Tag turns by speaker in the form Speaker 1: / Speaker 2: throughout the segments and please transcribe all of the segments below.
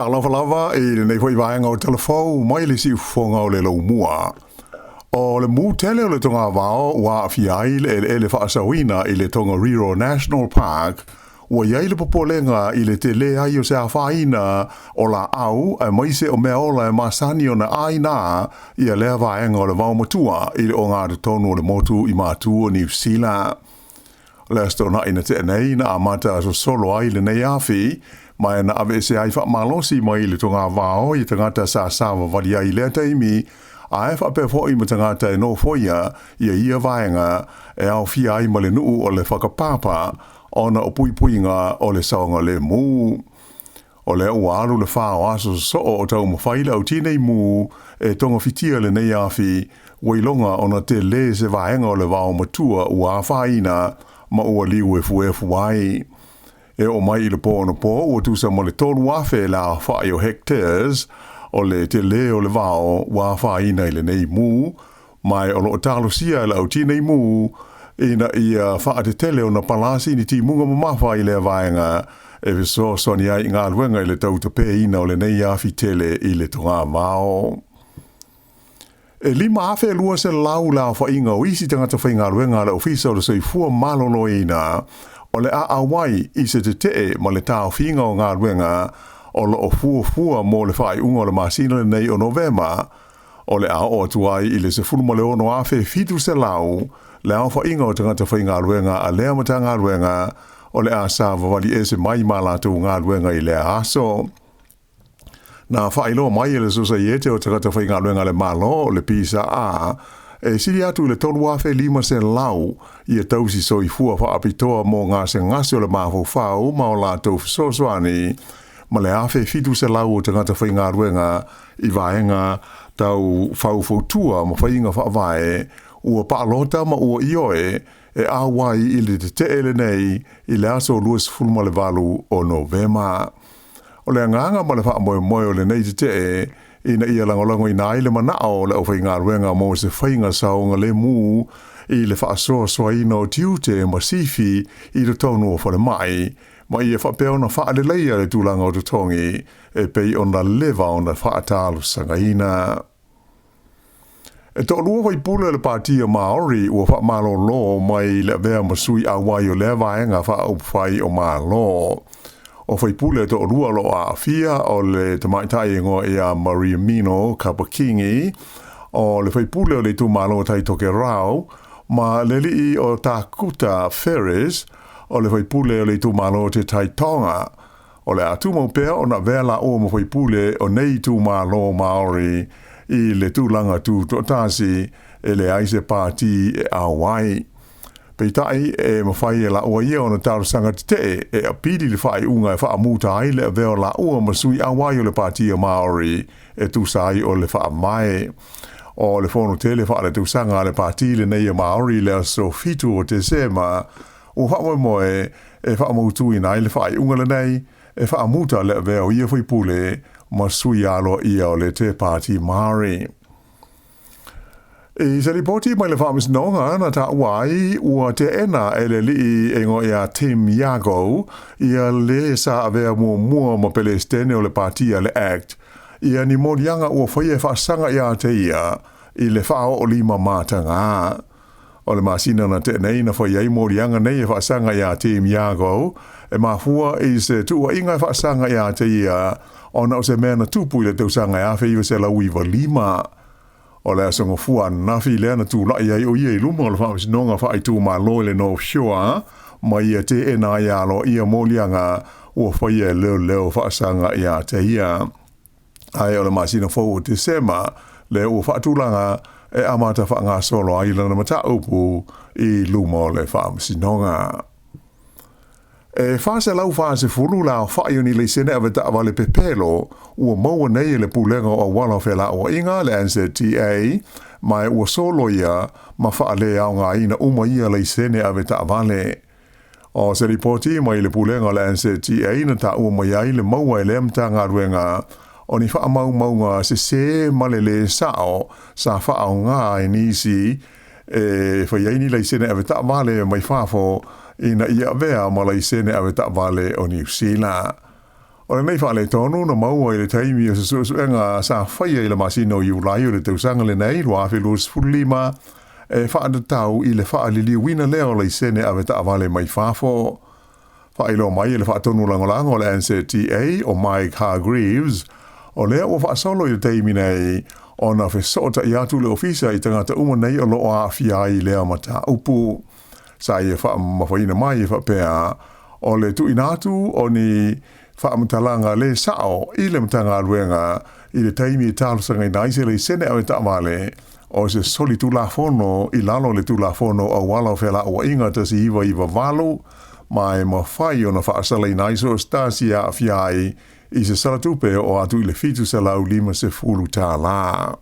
Speaker 1: Alofa lava i lenei foi vaega o Talafou mai le siufofoga o le Laumua. O le mū tele o le togavao ua aafia ai le eleele faasaoina i le Tongariro National Park, ua i ai le popolega i le tele ai o se afaina o laau aemaise o meaola e masani ona aina ia lea vaega o le vaomatua i le ogatotonu o le motu i matu o Niu Sila. O le Aso Toonai na tea nei na amata sosolo ai lenei afi, ma na aveese ai faamalosi mai le togavao i tagata sa savavali ai i lea taimi, ae faapea foi ma tagata e nofoia ia ia vaega e aofia ai ma le nuu o le Whakapapa ona o puipuiga o le saogalemu. O lea ua alu le fa o aso sosoo o taumafai le au tinei mu e togafitia lenei afi, ua iloga ona tele se vaega o le vaomatua ua afaina ma ua liu efuefu ai. E oo mai i le po anapo ua tusa ma le 3,000 le aofai o hectares o le tele o le vao ua afaina i lenei mu, ma o lo o talosia e le au tinei mu ina ia faatetele ona palasi ni timuga mamafa i lea vaega e fesoasoani ai i galuega i le tautapeina o lenei afi tele i le togavao. E 5,200 le aofaiga o isi tagata faigaluega a le Ofisa o le Soifua Maloloina o le a auai i se tetee ma le taofiga o galuega o lo o fuafua mo le faaiuga o le masina lenei o Novema, o le a oo atu ai i le 16,700 le aofaiga o tagata faigaluega a lea Matagaluega o le a savavali ese mai ma latou galuega i lea aso. Na faailoa mai e le Sosaiete o Tagata Faigaluega a le Malo, le PSA, e sili atu i le 3,500 ia tausi soifua faapitoa mo gasegase o le mafaufau ma o latou fesoasoani, ma le 1,700 o tagata faigaluega i vaega tau faufautua ma faiga faavae ua paalota ma ua ioe e auai i le tetee lenei i le aso 28 o Novema. O le agaga ma le faamoemoe o lenei tetee ina ia lagolagoina ai le manao o le aufaigaluega mo se faiga saogalemu i le faasoasoaina o tiute ma sifi i totonu o falemai, ma ia faapea ona faaleleia le tulaga o totogi e pei ona leva ona faatalosagaina. E toalua faipule o le Pātia Māori ua faamalolo mai le avea ma sui auai o lea vaega faaupufai o Malo. O faipule toalua o lo o aafia o le tamaitai e igoa ia Mariameno Kapa-Kingi, o le faipule o le itumalo o Tai Tokerau, ma le alii o Tākuta Ferris, o le faipule o le itumalo o Te Tai Tonga. O le a tumau pea ona avea laua ma faipule o nei itumalo Māori i le tulaga tutoatasi e leai se pāti e auai. Peitai, e mafai e laua ia ona talosaga tetee e apili le faaiuga e faamuta ai le avea o laua ma sui auai o le Pātia Māori e tusa ai o le faavae. O le fono tele faaletausaga a le pāti lenei a Māori i le aso 7 o Tesema, ua faamoemoe e faamautuina ai le faaiuga lenei e faamuta le avea o ia faipule ma sui aloaia o le Te Pāti Māori. I se lipoti mai le Faamasinoga na taua ai ua teena e le alii e igoa ia Tim Iago ia le sa avea muamua ma Pelesitene o le Pāti a le act ia ni moliaga ua faia e faasaga ia te ia i le faaoolima mataga. O le masina na tea nei na fai ai moliaga nei e faasaga ia Tim Iago e mafua i se tuuaiga e faasaga ia te ia ona o se mea na tupu i le tausaga e 1995. O le aso Gafua ananafi lea na tulai ai o ia i luma o le Faamasinoga Faaitumalo i le North Shore ma ia teena ai aloaia moliaga ua faia e leoleo faasaga ia te ia. Ae o le masina fou o Tesema lea ua faatulaga e amata faagasolo ai lana mataupu i luma o le Faamasinoga. E 440 le aofai o ni laisene avetaavale pepelo ua maua nei e le Pulega o Auala o Felauaiga, le NZTA, ma ua soloia ma faaleaogaina uma ia laisene avetaavale. O se lipoti mai le Pulega o le NZTA na taua mai ai le maua e lea Matagaluega o ni faamaumauga sesē ma le lē sao sa faaaoga e nisi e fai ai ni laisene avetaavale mai fafo ina ia avea ma laisene avetaavale o Niu Sila. O lenei faaletonu na maua i le taimi o se suesuega sa faia i le masina o Iulai o le tausaga lenei 2025 e faatatau i le faaliliuina lea o laisene avetaavale mai fafo. Faailoa mai e le Faatonu Lagolago o le NZTA o Mike Hargreaves, o lea ua faasolo i le taimi nei ona fesootai atu le ofisa i tagata uma nei o lo o aafia ai i lea mataupu. Sa ia faamamafaina mai e faapea, o le tuuina atu o ni faamatalaga le sao i le Matagaluega i le taimi e talosagaina ai se laisene avetaavale, o se solitulafono i lalo o le Tulafono o Auala o Felauaiga 1998, ma e mafai ona faasalaina ai so o se tasi e aafia ai i se sala tupe e oo atu i le $750.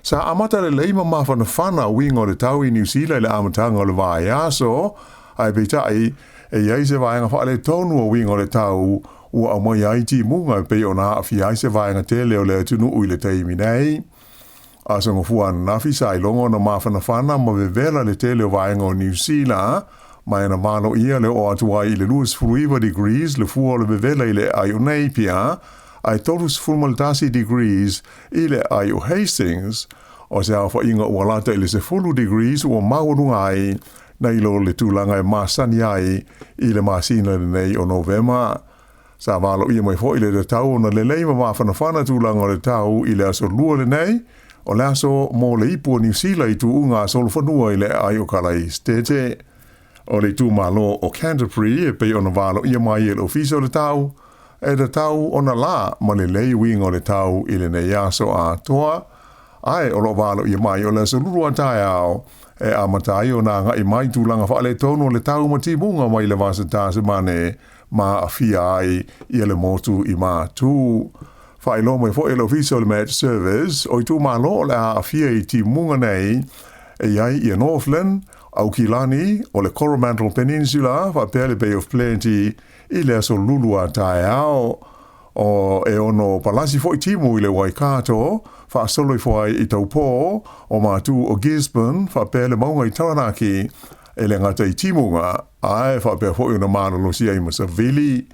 Speaker 1: Sa amata lelei ma mafanafana uiga o le tau i Niu Sila i le amataga o le vaiaso, ae peitai, e i ai se vaega faaletonu o uiga o le tau ua aumaia ai timuga e pei ona aafia ai se vaega tele o le atunuu i le taimi nei. Aso Gafua ananafi sa iloga ona mafanafana ma vevela le tele o vaega o Niu Sila, ma e na valoia le oo atu ai i le 29 degrees le fua o le vevela i le aai o Napier, ae 31 degrees i le aai o Hastings. O se aofaiga ua lata i le 10 degrees ua maualuga ai nai lo le tulaga e masani ai i le masina lenei o Novema. Sa valoia mai foi le tatau ona lelei ma mafanafana tulaga o le tau i le aso Lua lenei, o le aso mo le ipu o Niu Sila i tuuga a solofanua i le aai o Kalaistete. O le itumalo o Canterbury e pei ona valoia mai e le Ofisa o le Tau, e tatau ona la ma lelei uiga o le tau i lenei aso atoa, ae o lo o valoia mai o le aso Lua taeao e amata ai ona agai mai tulaga faaletonu o le tau ma timuga mai le Vasa Tasimane ma aafia ai ia le motu i Matu. Faailoa mai foi e le Ofisa o le Met Service, o itumalo o le a aafia i timuga nei e i ai ia Northland, Aukilani, o le Coromandel Peninsula faapea le Bay of Plenty i le aso Lulu a taeao. O e ono palasi foi timu i le Waikato, faasolo ifo ai i Taupō, o Matu o Gisborne faapea le mauga i Taranaki, e le gata i timuga, ae faapea foi ona malolosi ai ma savili.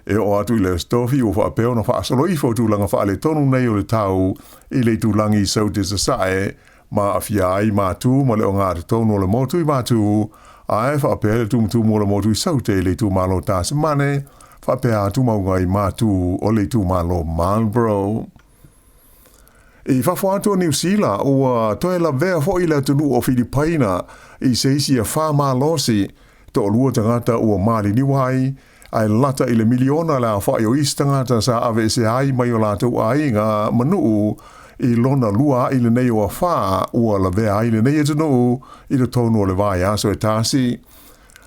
Speaker 1: E oo atu i le Aso Tofi ua faapea ona faasolo ifo tulaga faaletonu nei o le tau i le itulagi i Saute Sasae, ma aafia ai Matu ma le ogatotonu o le motu i Matu, ae faapea le tumutumu o le motu i Saute i le itumalo Tasimane, faapea atu mauga i Matu o le itumalo Marlborough. I fafo atu o Niu Sila, ua toe lavea foi le atunuu o Filipaina i se isi afa malosi, toalua tagata ua maliliu ai, ae lata i le miliona le aofai o isi tagata sa aveesea ai mai o latou aiga ma nuu i lona lua a'i lenei o afa ua lavea ai lenei atunuu i totonu o le vaiaso e tasi.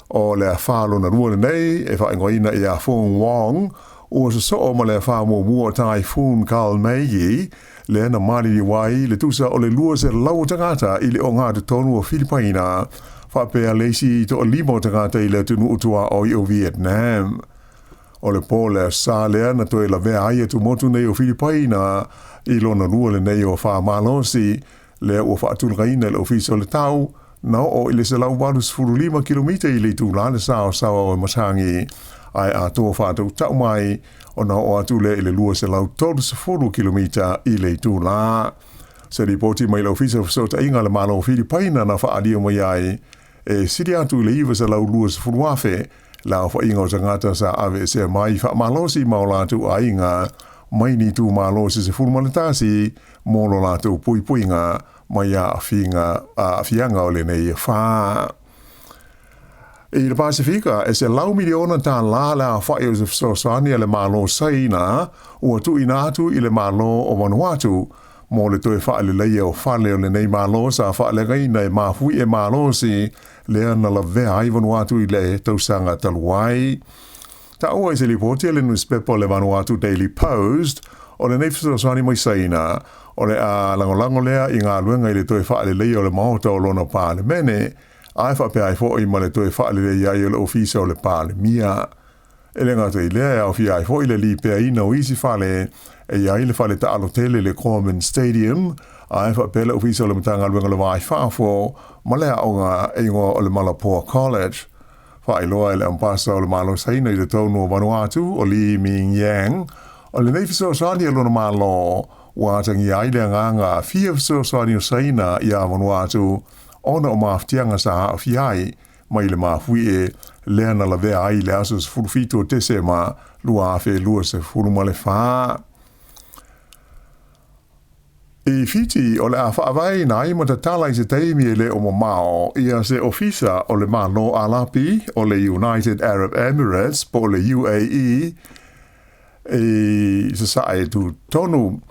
Speaker 1: O le afa lona lua lenei e faaigoaina ia Fung Wong, ua sosoo ma le afa muamua o Typhoon Kalmaegi, lea na maliliu ai le tusa o le 200 o tagata i le ogatotonu o Filipaina, faapea le isi toalima o tagata i le atunuu tuaoi o Vietnam. O le po le sa lea na toe lavea ai atumotu nei o Filipaina i lona lua lenei o afa malosi, lea ua faatulagaina e le Ofisa o le Tau, na oo i le 185 kilomita i le itula le saosaoa o Matagi, ae atoa faatautau mai ona oo atu lea i le 230 kilomita i le itula. Se lipoti mai le Ofisa o Fesootaiga a le Malo o Filipaina na faaalia mai ai, e sili atu i le 920,000 le aofaiga o tagata sa aveesea mai faamalosi ma o latou aiga mai ni itumalo se 11 mo lo latou puipuiga mai aafiaga o lenei afa. I le Pasefika, e $100 miliona le aofai o se fesoasoani a le Malo Saina ua tuuina atu i le Malo o Vanuatu mo le toe faaleleia o fale o lenei Malo sa faaleagaina e mafuie malosi lea na lavea ai Vanuatu i le tausaga talu ai. Taua i se lipoti a le nusipepa o le Vanuatu Daily Post, o lenei fesoasoani mai Saina, o le a lagolago lea i galuega i le toe faaleleia o le Maota o lona Palemene, ae faapea ai foi ma le toe faaleleia ai o le Ofisa o le Palemia. E le gata i lea, e aofia ai foi le lipeaina o isi fale e i ai le fale taalo tele le Gorman Stadium, ae faapea le Ofisa o le Matagaluega o le Va i Fafo ma le aoga e igoa o le Malapoa College. Faailoa e le Ambasa o le Malo Saina i totonu o Vanuatu o Li Mingyang, o lenei fesoasoani a lona Malo ua atagia ai le agaga fia fesoasoani o Saina iā Vanuatu ona o mafatiaga sa aafia ai mai le mafuie lea na lavea ai i le aso 17 o Tesema 2024. I Fiti, o le a faavaeina ai ma tatala i se taimi e le o mamao ia se ofisa o le Malo Alapi o le United Arab Emirates po o le UAE i Sasae tutotonu.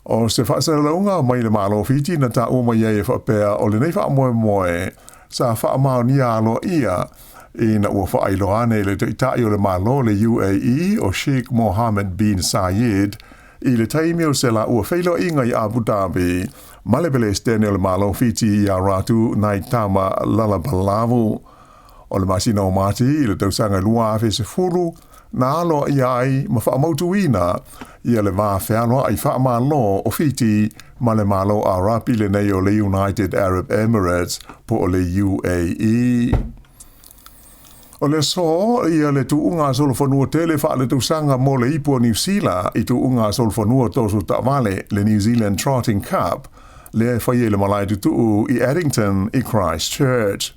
Speaker 1: O se faasalalauga mai le Malo o Fiti na taua mai ai e faapea o lenei faamoemoe sa faamaonia aloaia ina ua faailoa ane e le Taitai o le Malo o le UAE o Sheikh Mohammed bin Zayed i le taimi o se laua feiloaiga i Abu Dhabi ma le Pelesitene o le Malo o Fiti ia Ratu Naitama Lalabalavu. O le masina o Mati i le tausaga 2010 na aloaia ai ma faamautuina ia le va fealoai faamalo o Fiti ma le Malo Arapi lenei o le United Arab Emirates po o le UAE. O le aso ia le tuuga solofanua tele faaletausaga mo le ipu o Niu Sila i tuuga solofanua toso taavale, le New Zealand Trotting Cup, lea e faia i le malae tutuu i Addington i Christchurch.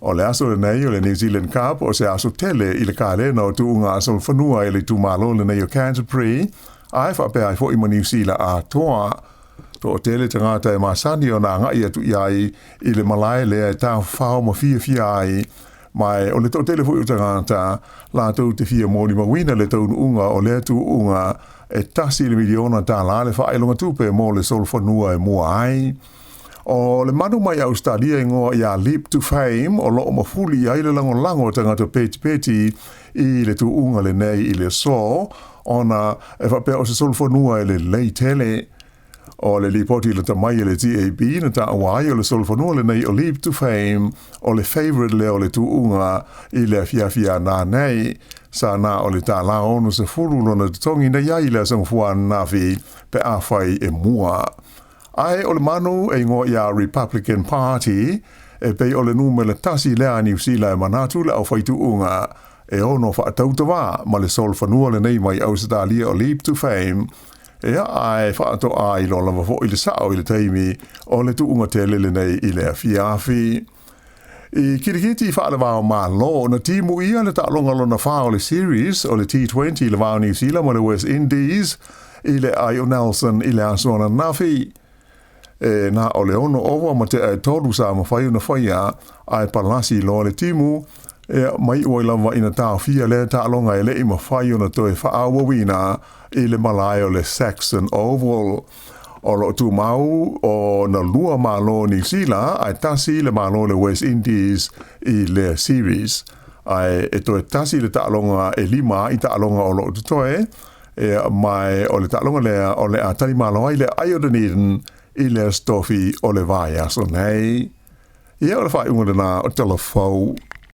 Speaker 1: O le aso lenei o le New Zealand Cup o se aso tele i le kalena o tuuga solofanua i le itumalo lenei o Canterbury, ae faapea ai foi ma Niu Sila atoa. Toatele tagata e masani ona agai atu i ai i le malae lea e tafafao ma fiafia ai, ma o le toatele foi o tagata latou te fia molimauina le taunuuga o lea tuuga e $1 miliona le faailoga tupe mo le solofanua e mua ai. O le manu mai Ausetalia igoa ia Leap to Fame o loo mafuli ai le lagolago o tagata petipeti i le tuuga lenei i le aso, ona e faapea o se solofanua e lelei tele. O le lipoti lata mai e le TAB na taua ai o le solofanua lenei o Leap to Fame o le favourite lea o le tuuga i le afiafi a nanei. Sa na o le $60 lona totogi na iai i le aso Gafua ananafi pe afai e mua. Ae o le manu e igoa ia Republican Party e pei o le numera tasi lea a Niu Sila e manatu le aufaituuga e ono faatautavā ma le solofanua lenei mai Ausetalia o Leap to Fame. Ia, ae faatoa iloa lava foi le sao i le taimi o le tuuga tele lenei i le afiafi. I kirikiti faale-va-o-Malo, na timuia le taaloga lona fa o le series o le T20 i le va o Niu Sila ma le West Indies i le aai o Nelson i le aso ananafi. E na o le 6 ova ma tea e 3 sa mafai ona faia, ae palasi loa le timu, e mai ua lava ina taofia lea taaloga e le i mafai ona toe faaauauina i le malae o le Saxon Oval. O loo tumau o na lua malo Niu Sila ae tasi le malo le West Indies i lea series. Ae e toe tasi le taaloga e 5 i taaloga o loo totoe, e mai o le taaloga lea o le a talimalo ai le ai o Dunedin i le Aso Tofi o le vaiaso nei. Ia, o le faaiuga lena o Tala Fou.